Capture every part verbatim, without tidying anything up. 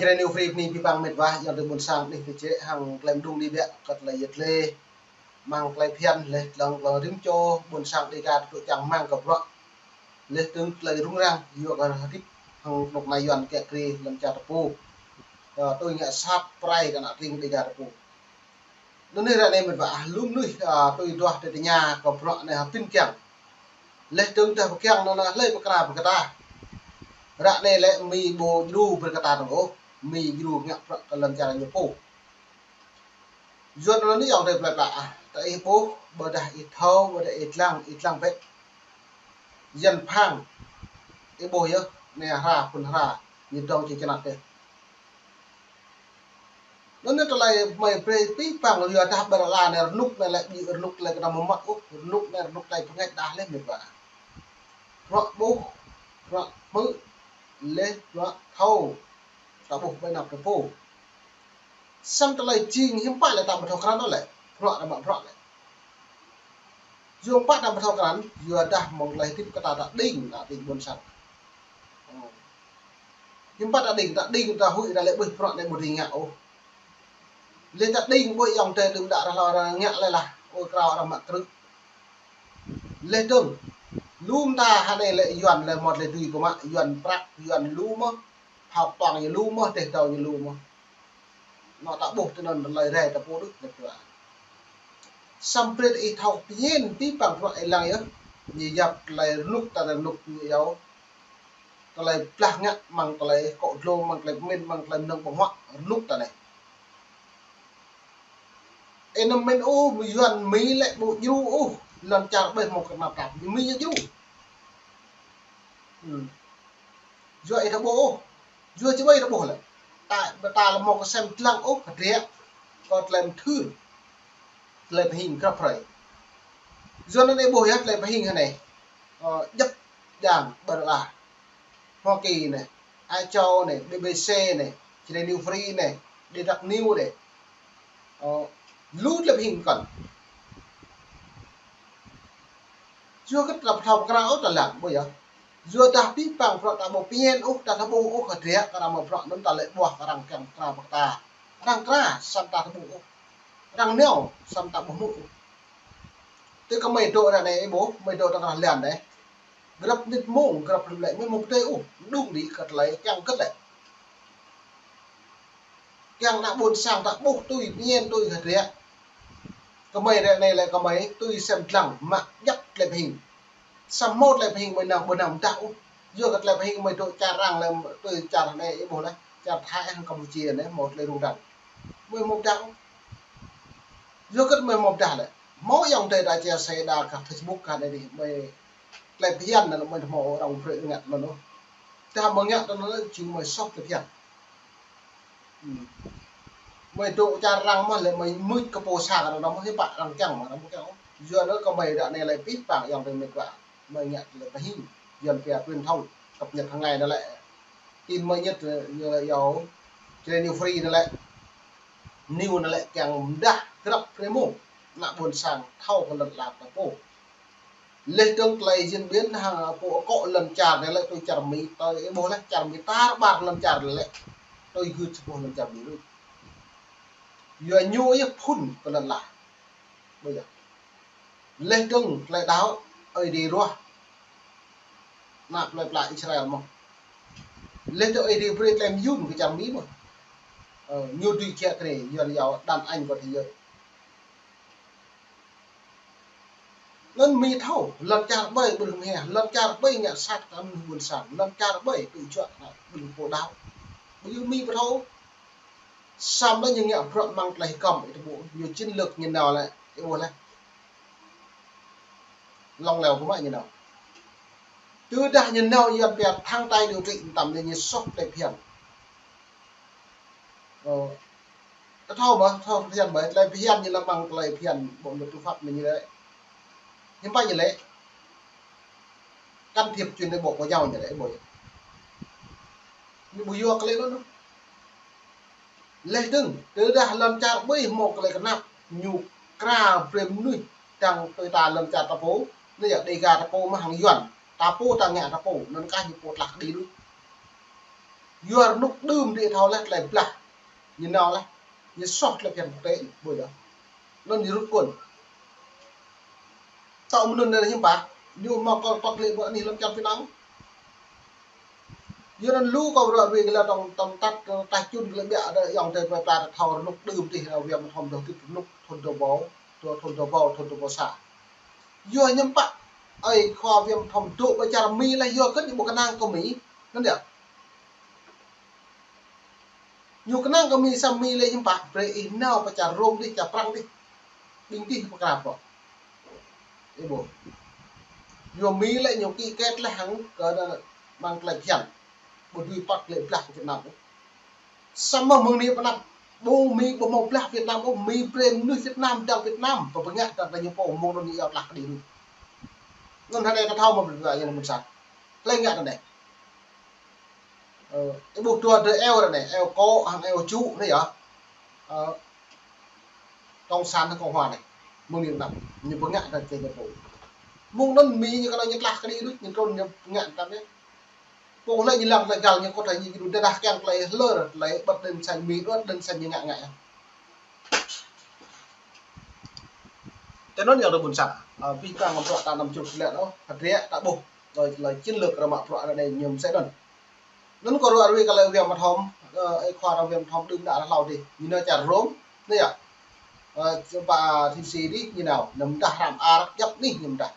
Jrai New Free bơni abih bang met wa, ayŏng adơi ƀuôn sang anih tơčĕ hăng tơlơi mơđung đĭ biă kơ tơlơi yet lĕ. Mơ̆ng tơlơi phiăn lĕ tlăng tlăng rĭm čô ƀuôn sang Dega tơtŭ čang rơmang kơ bruă. Lĕ tơ̆ng tơlơi rŭng răng yua kơ hơdip hăng kơnuk kơna Yuan kiă kriê lăm čar ta pô. Ơ, tui ngă sat prai kơ ană tring Dega ta pô. Anŭn anai ră anai met wa ah, lu mơnuih, ơ, tui duah tơña kơ bruă anai hơbĭn kiăng. Lĕ tơ̆ng tơh pơkiăng anŭn hlơi pơkra pơkơta. Ră anai lĕ Mi ƀu djru pơkơta tơ̆ng ôh, Mi djru ngă bruă kơ lăm čar ñu pô. Yuan anŭn anai ayŏng adơi plơi pla ah, ta ih ƀuh, ƀôdah ih thâo, ƀôdah ih lăng, ih lăng bĕ. Yuan phang, ih ƀuh yơh, anai hra, phŭn hra, ñu dŏng či čơnat dêh. Anŭn anai tơlơi mơi brơi abih bang yua dah ƀơi lŏn anai rơnŭk anai lĕ ƀu rơnŭk tơlơi kơnam mơmŏt ôh, rơnŭk anai rơnŭk tơlơi pơngač đah lĕ met wa. Bruă ƀuh, bruă hmư̆, lĕ bruă thâo, ta ƀuh ƀơi anăp ta pô. Samơ̆ tơlơi jing hiư̆m pă lĕ ta ƀu thâo krăn ôh lĕ, bruă ta mă bruă lĕ. Yua hiư̆m pă ta ƀu thâo krăn, yua dah mơ̆ng tơlơi hơdip kơ ta ta đing, ta đing ƀôn sang. Ơ. Hiư̆m pă ta đing, ta đing ta huĭ ta lĕ ƀuh bruă anai ƀu dưi ngă ôh. Lĕ ta đing ƀuh ayŏng adơi đưm đă arăng hlâo arăng ngă lĕ lah, ơ, krao arăng mă krư̆. Lĕ tơ̆ng, lu mơta hơnai lĕ Yuan lĕ mơ̆t lĕ dưi pơmă, Yuan prăk, Yuan lu mơ̆n, hơ̆k tuang ñu lu mơ̆n, teh tâo ñu lu mơ̆n. Anŏ ta ƀuh tơnăn tơlơi rai ta pô đôč lĕ tơ̆ng. Samơ̆ brơi ih thâo pơñen abih bang bruă ih lăng yơh. Ñu yap tơlơi rơnŭk ta rơnŭk ñu yâo. Tơlơi blah ngă mơ̆ng tơlơi kŏ dlô, mơ̆ng tơlơi pơmĭn, mơ̆ng tơlơi mơnơ̆ng ƀơ̆ng huă, rơnŭk ta anai. Ih anăm mĭn ôh, Yuan Mi lĕ ƀu djru ôh, lŏn čar ƀơi hmâo kơnap tap, Mi ñu djru. Hmm. Yua ih ta ƀuh ôh. Yua či ƀơi ih ta ƀuh lĕ. Ta, ta lĕ hmâo kơsem tlăng ôh, kơdrĕk, kơ tơlơi mơthưr. Tơlơi pơhing krăp hrơi. Yua anŭn ih ƀuh yơh tơlơi pơhing hơnai. Ơ, djăp djang ƀơi lah. Hoa Kỳ anai, Á Châu anai, B B C anai, Jrai New Free anai, Đài Đắk News anai. Ơ, lu tơlơi pơhing kŏn. Yua kơ ta ƀu thâo pơkra ôh ta lăng, ƀuh yơh. Yua dah abih bang bruă ta ƀu pơñen ôh, ta ƀuh ôh kơdrĕk, kơ arăng mă bruă anŭn ta lĕ ƀuh kơ arăng kiăng pơkra pơkơta. Arăng kra, samơ̆ ta ƀuh ôh. Arăng nao, samơ̆ ta ƀu hmư̆ ôh. Tui kơ mơi dŏ ră anai ih ƀuh, mơi dŏ tơnah lăn anai. Grăp mơnit mông, grăp lŭm lĕ, mơi hmâo pơdơi ôh, đung đĭ kơ tơlơi kiăng kơt lĕ. Kiăng ană ƀôn sang ta ƀuh tui pơñen tui kơdrĕk. Kơ mơi ră anai lĕ kơ mơi tui sem dlăng mă djăp tơlơi pơhing. Samơ̆ hmâo tơlơi pơhing mơi nao ƀu nao mơdah ôh. Yua kơ tơlơi pơhing mơi dŏ čar arăng lĕ tui čar anai ih ƀuh lĕ. Čar Thái hăng Campuchia anai hmâo tơlơi rŭng răng. Mơi hmâo mơdah ôh. Yua kơ mơi hmâo mơdah lĕ. Hmâo ayŏng adơi ta chia sẻ đa kơ Facebook kơ anai dih. Mơi tơlơi phiăn anŭn mơi hmâo arăng brơi ngă anŭn ôh. Tơdah mơi ngă anŭn ôh, jing mơi soh tơlơi phiăn. Hmm. Mơi dŏ čar arăng mơ̆n lĕ mơi mưč kơ pô sang anŭn mơ̆n hiư̆m pă arăng kiăng mơ̆n arăng ƀu kiăng ôh. Yua anŭn kơ mơi ră anai lĕ abih bang ayŏng adơi met wa. Mơi ngă tơlơi pơhing, Yuan pia truyền thông, cập nhật hàng ngày anŭn lĕ. Tin mới nhất, ơ, yua Jrai New Free anŭn lĕ. News anŭn lĕ kiăng mơdah grăp rơmô. Ană ƀôn sang thâo kơ lŏn ala ta pô. Lĕ tơ̆ng tơlơi diễn biến hăng pô akŏ lŏn čar anai lĕ tui čar Mi, tui ih ƀuh lĕ čar Mi tar ƀar lŏn čar anai lĕ. Tui gưt ih ƀuh lŏn čar Mi đôč. Yua ñu yơh phŭn kơ lŏn ala. Ƀuh yơh. Lĕ tơ̆ng tơlơi đaŏ Ơi Adai ruah. Ană plơi pla Israel mơ̆n. Lĕ tơ̆ng Ơi Adai brơi tơlơi mơyŭn kơ čar Mi mơ̆n. Ơ, ñu dưi kiă kriê, Yuan yâo đàn anh có thế giới. Anŭn Mi thâo, lŏn čar ƀơi ƀu hmâo, lŏn čar ƀơi ngă sat kơ mơnuih ƀôn sang, lŏn čar ƀơi tŭ juă kơ ƀing pô đaŏ. Ƀu djơ̆ Mi ƀu thâo. Samơ̆ lĕ ñu ngă bruă mơ̆ng tơlơi hơgŏm ih ta ƀuh, ñu chiến lược ñu nao lĕ, ih ƀuh lĕ. Lŏng leo kơ mă ñu nao. Tơdah ñu nao Yuan pia thắng tay điều trị tăm lĕ ñu soh tơlơi phiăn. Ơ, ta thâo mơ̆, thâo phiăn mơ̆, tơlơi phiăn ñu lĕ mơ̆ng tơlơi phiăn bộ luật tư pháp ñu lĕ. Hiư̆m pă ñu lĕ. Can thiệp chuyện nội bộ của nhau ñu lĕ, ƀuh. Ñu ƀu yua kơ lĕ anŭn. Lĕ tơ̆ng, tơdah lŏn čar ƀơi hmâo tơlơi kơnap, ñu kra brơi mơnuih dăng tui ta lŏn čar ta pô, anai yơh Dega ta pô mơ̆n hăng Yuan, ta pô ta ngă ta pô, anŭn kah ñu pô tlah kơđi đôč. Yua rơnŭk đưm đĭ thâo laih tơlơi blah. Ñu nao laih. Ñu soh tơlơi phiăn quốc tế ƀơi yơh. Anŭn ñu rŭt kơn. Tơl mơnŭn anai hiư̆m pă. Ñu hmâo kơ pơk lĕ ƀơi anih lŏn čar Việt Nam. Yua anŭn lu kâo ră ruai kơ lĕ tơ̆ng tơ̆ng tăt, tăt čun kơ lĕ biă đa ayŏng adơi plơi pla ta thâo rơnŭk đưm đĭ, ơ, Việt Nam thom dŏ tĭt rơnŭk thŭn dua ƀâo, dua thŭn dua ƀâo, thŭn dua ƀâo sa. Yua hiư̆m pă, ơi khua Việt Nam thom dŏ ƀơi čar Mi laih yua kơ ñu ƀu kơnang kơ Mi, anŭn yơh. Ñu kơnang kơ Mi, samơ̆ Mi lĕ hiư̆m pă, brơi ih nao pơ čar Rôm đih, čar Prăng đih. Ƀing đih pơkra pơ̆k. Ih ƀuh. Yua Mi lĕ ñu ký kết laih hăng kơ anŭn mơ̆ng tơlơi phiăn. Ƀu dưi pơk lĕ blah Việt Nam ôh. Samơ̆ mơ̆ng anai pơ anăp, ƀu Mi ƀu hmâo blah Việt Nam ôh, Mi brơi mơnuih Việt Nam, dơ̆ng Việt Nam, pơbơngăt dơ̆ng kơ ñu pô mơ̆ng anŭn ñu iâu tlah kơđi đôč. Anŭn hơnai ta thâo mơ̆ ƀing ta ayŏng adơi ƀôn sang. Tơlơi ngă anŭn anai. Ơ, ih ƀuh dua drơi eo ră anai, eo kŏ hăng eo čŭ anai yơh. Ơ, Cộng sản hăng Cộng hòa anai. Mơ̆ng anai pơ anăp, ñu pơngă ta kơ ñu pô. Mơ̆ng anŭn Mi ñu kơnơ̆ng ñu tlah kơđi đôč, ñu trŭn ñu pơngă ta anai. Pô lĕ ñu lăng tơlơi găl ñu kŏ ta ñu kơđu tơdah kiăng tơlơi hlơr, tơlơi ƀơ̆t đen xanh Mi, ƀơ̆t đen xanh ñu ngă ngă. Tui anŭn ayŏng adơi ƀôn sang, ơ, ƀing ta ngă bruă ta năm chục lĕ ôh, hơdră ta ƀuh, tơlơi, tơlơi chiến lược ră mă bruă ră anai ñu mơsĕ anŭn. Anŭn kâo ră ruai kơ lĕ Việt Nam thom, ơ, ơi khua Việt Nam thom đưm đă hlâo đih. Ñu nao čar Rôm, anai yơh. Ơ, čơpă thim si đih, ñu nao, ñu pơdah hrăm ar, djăp anih ñu pơdah.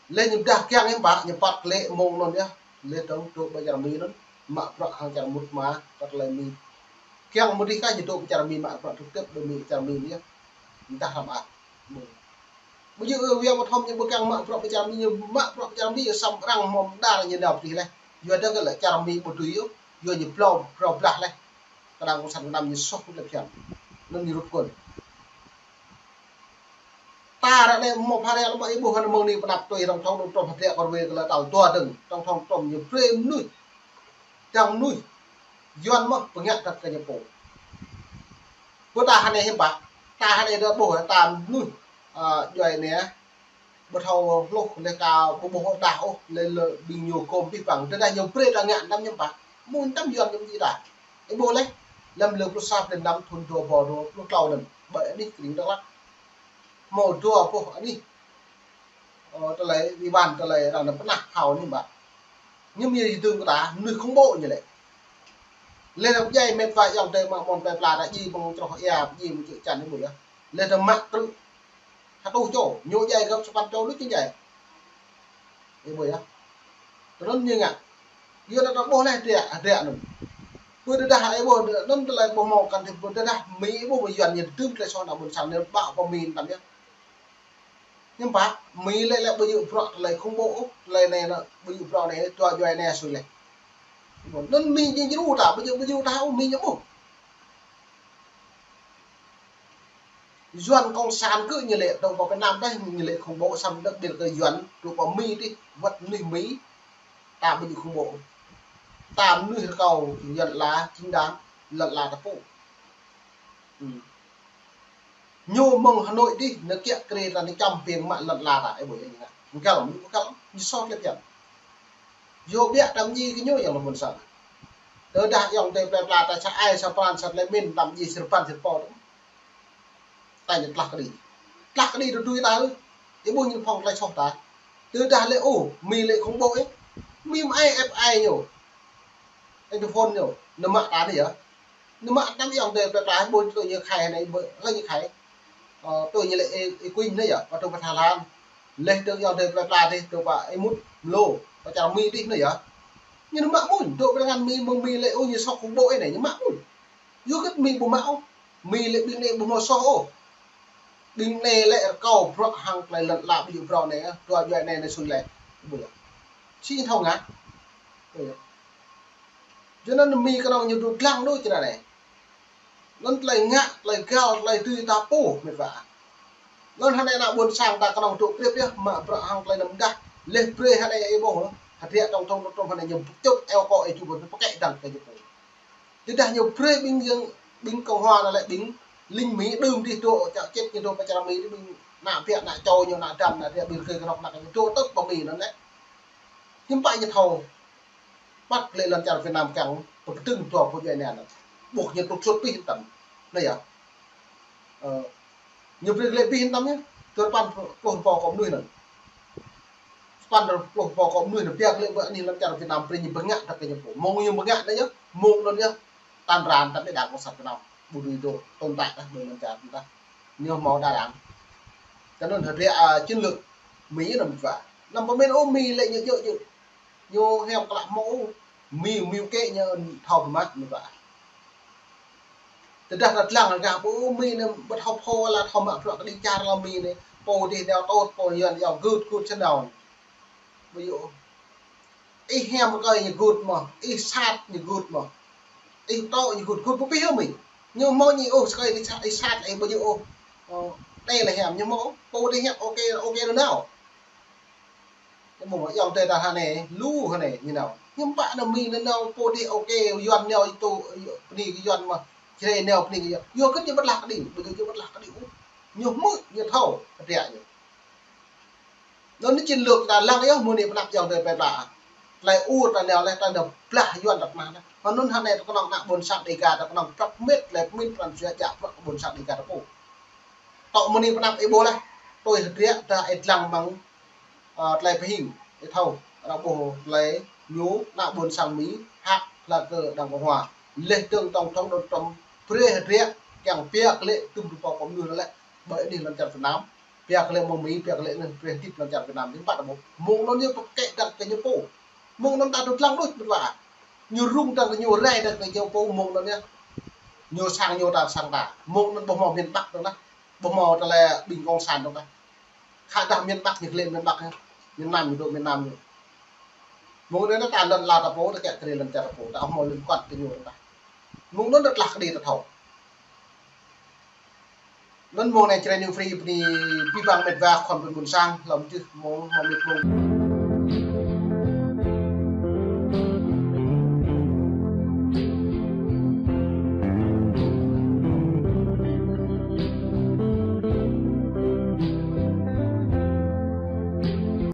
Laih ñu pơdah kiăng hiư̆m pă, ñu pơk lĕ mơ̆ng anŭn yơh. Laih dơ̆ng dŏ ƀơi čar Mi anŭn, mă bruă hăng čar mŭt mă, pơk lĕ Mi. Kiăng mơ̆ đih kah ñu dŏ ƀơi čar Mi mă bruă trực tiếp ƀơi Mi, čar Mi anŭn yơh. Pơdah hrăm ar. Ƀu djơ̆ ơ Việt Nam thom ñu ƀu kiăng mă bruă pơ čar Mi, ñu mă bruă pơ čar Mi, samơ̆ arăng hmâo mơđar ñu nao pơ đih laih. Yua dah kơ lĕ čar Mi ƀu dưi yơh, yua ñu blâo, blâo blah laih. Kơnang Cộng sản Việt Nam ñu soh kơ tơlơi phiăn. Anŭn ñu rŭt kơn. Ta ră anai hmâo phara lĕ ƀă ih ƀuh hơnŭn mơ̆ng anai pơ anăp tui tổng thống Donald Trump hơdră kơ ruai kơ lĕ tal dua dơ̆ng, tổng thống Trump ñu brơi mơnuih. Dơ̆ng mơnuih. Yuan mơ̆ pơngă dơ̆ng kơ ñu pô. Pơ ta hơnai hiư̆m pă, ta hơnai ta ƀuh, ta mơnuih, ơ, djuai anai, ƀu thâo hluh, laih kơ ƀu ƀuh đah ôh, laih lĕ ƀing ñu gom abih bang, tơdah ñu brơi ta ngă anăm hiư̆m pă, mơ̆ng anăm Yuan ñu mơ̆ djai ta. Ih ƀuh laih, lăm lơ pluh sa blan năm thŭn dua ƀâo dua pluh klâo anŭn, ƀơi anih kơđi Dak Lak. Hmâo dua boh anih Ơ, tơlơi, ih ƀuh tơlơi arăng anŭn pơnah hao anai ƀă. Ñu mơ̆ yơh dơ̆ng kơ ta, mơnuih khủng bố ñu lĕ. Laih anŭn djai mĕt wa ayŏng adơi mơ̆ng plơi pla ta djai mơ̆ng čroh ia, djai mơ̆ng čư̆ čan ih ƀuh yơh. Laih anŭn mă krư̆ hơtuh čô, ñu djai găp sapăn čô đôč ñu djai. Ih ƀuh yơh. Tui anŭn ñu ngă. Yua anŭn ta ƀuh laih hơdră, hơdră anŭn. Pơ tơdah ih ƀuh anŭn tơlơi ƀuh hmâo kăn thâo pơ tơdah Mi ih ƀuh mơ̆ Yuan ñu tơm tơlơi soh ană ƀôn sang anai ƀă pơ Mi anăm yơh. Hiư̆m pă, Mi lĕ lĕ ƀu djơ̆ bruă tơlơi khủng bố ôh, tơlơi anai anŭn, ƀu djơ̆ bruă anai, dua djuai anai sui laih. Anŭn Mi ñu djru ta, ƀu djơ̆, ƀu djru ta ôh, Mi ñu ƀuh. Yuan cộng sản kơ ñu lĕ, dŏ pơ Việt Nam đih ñu lĕ khủng bố, samơ̆ đơ̆k ƀiă kơ Yuan, dŏ pơ Mi đih, wơ̆t mơnuih Mi, ta ƀu djơ̆ khủng bố ôh. Ta mơnuih rơkâo Yuan la, chính đáng, lŏn la ta pô. Ư. Ñu mơ̆ng Hà Nội đih, ñu kiă kriê ta, ñu čăm ping mă lŏn la ta, ih ƀuh yơh ñu ngă. Ñu găl, ñu găl, ñu soh tơlơi phiăn. Yua biă ta mơñi kơ ñu ayŏng adơi ƀôn sang. Tơdah ayŏng adơi plơi pla ta sa ai, sa pran, sa tơlơi min, ta mơñi sa rơbăn, sa rơbâo. Ta ñu tlah kơđi. Tlah kơđi tui tui ta ôh. Ih ƀuh ñu phŏng tơlơi soh ta. Tơdah lĕ ôh, Mi lĕ khủng bố ih. Mi mă ai ĕp ai ñu. Interpol ñu. Ñu mă ta anai yơh. Ñu mă anăm ayŏng adơi plơi pla ƀuh tui ñu khai anai, ƀuh, hlơi ñu khai. Ơ, tui ñu lĕ ih, ih kuing anai yơh, pơ tơ̆ng pơ Thái Lan. Laih tơ̆ng ayŏng adơi plơi pla đih, tơ̆ng pơ ih mŭt mlâo, pơ čar Mi đih anai yơh. Ñu mă mơ̆n, dŏ pơ tơngan Mi, mơ̆ng Mi lĕ ôh, ñu soh khủng bố ih anai, ñu mă mơ̆n. Yua kơ Mi ƀu mă ôh. Mi lĕ ƀing anai ƀu hmâo soh ôh. Ƀing anai lĕ rơkâo bruă hăng tơlơi lŏn la ƀu djơ̆ bruă anai, dua djuai anai anai sui laih. Ƀuh yơh. Či thâo ngă. Ƀuh yơh. Yua anŭn Mi kơnơ̆ng ñu dŏ lăng đôč čơ anai. Anŭn tơlơi ngă, tơlơi găl, tơlơi tui ta pô, mĕt wa. Anŭn hơnai ană ƀôn sang ta kơnơ̆ng dŏ krep yơh, mă bruă hăng tơlơi anăm dah. Laih brơi hơnai ih ƀuh, hơdră tổng thống Trump hơnai ñu pơčŭt eo kŏ ih ču ƀu pơkĕ dơ̆ng kơ ñu pô. Tơdah ñu brơi ƀing yang, ƀing Cộng hòa anŭn lĕ ƀing lính Mi đưm đih dŏ, čă čet ñu dŏ pơ čar Mi đih ƀing ană biă, ană čô ñu, ană dăm, ană biă, ƀing kơ kơnơ̆ng ană ñu dŏ tơ̆k pơ Mi anŭn lĕ. Hiư̆m pă ñu thâo. Păt lĕ lŏn čar Việt Nam kiăng pơkơdơ̆ng dua pô djuai ania anŭn. Ƀuh ñu trục xuất pih hitam. Anai yơh. Ơ, ñu brơi lĕ pih hitam yơh. Dua rơpăn pluh rơbâo kơ mơnuih anŭn. Rơpăn pluh rơbâo kơ mơnuih anŭn, biă lĕ ƀơi anih lŏn čar Việt Nam brơi ñu bơngă tơlơi ñu pô. Mơ̆ng ñu bơngă anai yơh, mơ̆ng anŭn yơh. Tan ran tơlơi Đảng Cộng sản Việt Nam. Ƀu dưi dŏ tồn tại dah ƀơi lŏn čar ta. Ñu hmâo đa đảng. Tui anŭn hơdră, a, chiến lược Mi anŭn mơ̆n wa. Anăm pơmĭn ôh Mi lĕ ñu djơ̆ djơ̆. Ñu hiam klă hmâo ôh. Mi, Mi kĕ ñu thâo pơmă mơ̆n wa. Tơdah ta lăng gah pô Mi anai ƀu thâo pô la thâo mă bruă kơđi čar la Mi anai. Pô dih nao tôt, pô Yuan yua gưt, gưt čơnao. Ƀu djơ̆ ôh. Ih hiam rơkơi ñu gưt mơ̆n, ih sat ñu gưt mơ̆n. Ih tŏ ñu gưt, gưt pơpih hă Mi. Ñu hmâo ñu ôh, rơkơi ih sat, ih sat, ih ƀu djơ̆ ôh. Ơ, anai lĕ hiam, ñu hmâo, pô dih hiam, ok, ok nanao. Ñu hmâo, ayŏng adơi ta hơnai, lu hơnai, ñu nao. Hiư̆m pă anŭn Mi nanao, pô dih ok, Yuan nao itu, bơni kơ Yuan mơ̆n, Jrai nao bơni kơ Yuan. Yua kơ ñu ƀu tlaih kơđi, ƀu djơ̆ ñu ƀu tlaih kơđi ôh. Ñu hmư̆, ñu thâo, hơdră ñu. Anŭn chiến lược ta lăng yơh mơ̆ng anai pơ anăp ayŏng adơi plơi pla. Tơlơi ur ta nao leh, ta nao blah Yuan ta pơmă leh. Anŭn hơnai ta kơnơ̆ng ană ƀôn sang Đêga ta kơnơ̆ng prăp mĕt leh pơmĭn pran jua jak bruă kơ ƀôn sang Đêga ta pô. Tŏ mơ̆ng anai pơ anăp ih ƀuh leh. Tui hơdră ta ih lăng mơ̆ng, ơ, tơlơi pơhing, ih thâo. Arăng ƀuh tơlơi ñu ană ƀôn sang Mi hăp hla kơ Đảng Cộng Hòa. Leh dơ̆ng tổng thống Donald Trump brơi hơdră kiăng biă lĕ tŭm rơbâo kơ mơnuih leh ƀơi anih lŏn čar Việt Nam. Biă lĕ mơ̆ng Mi, biă lĕ anŭn brơi hơdip lŏn čar Việt Nam, hiư̆m pă ta ƀuh. Mơ̆ng anŭn ñu pơkĕ dăng kơ ñu pô. Mơ̆ng anŭn ta tŭ lăng đôč mơ̆n wa. Ñu rŭng dăng kơ ñu, rai dăng kơ ñu pô, mơ̆ng anŭn ñu. Ñu sang ñu ta sang ta. Mơ̆ng anŭn ƀu hmâo miền Bắc dŏ anai. Ƀu hmâo tơlơi ƀing cộng sản dŏ anai. Khă dah miền Bắc ñu lĕ miền Bắc ñu. Miền Nam ñu dŏ miền Nam ñu. Mơ̆ng anŭn ta lŏn la ta pô, ta kiăng kơ lŏn čar ta pô, ta hmâo liên quan kơ ñu ta. Mơ̆ng anŭn ta tlaih kơđi ta thâo. Anŭn mơ̆ng anai Jrai New Free bơni abih bang mĕt wa khua pơpŭ ƀôn sang, lŏm tih mơ̆ng, mơ̆ng mĕt mơ̆ng.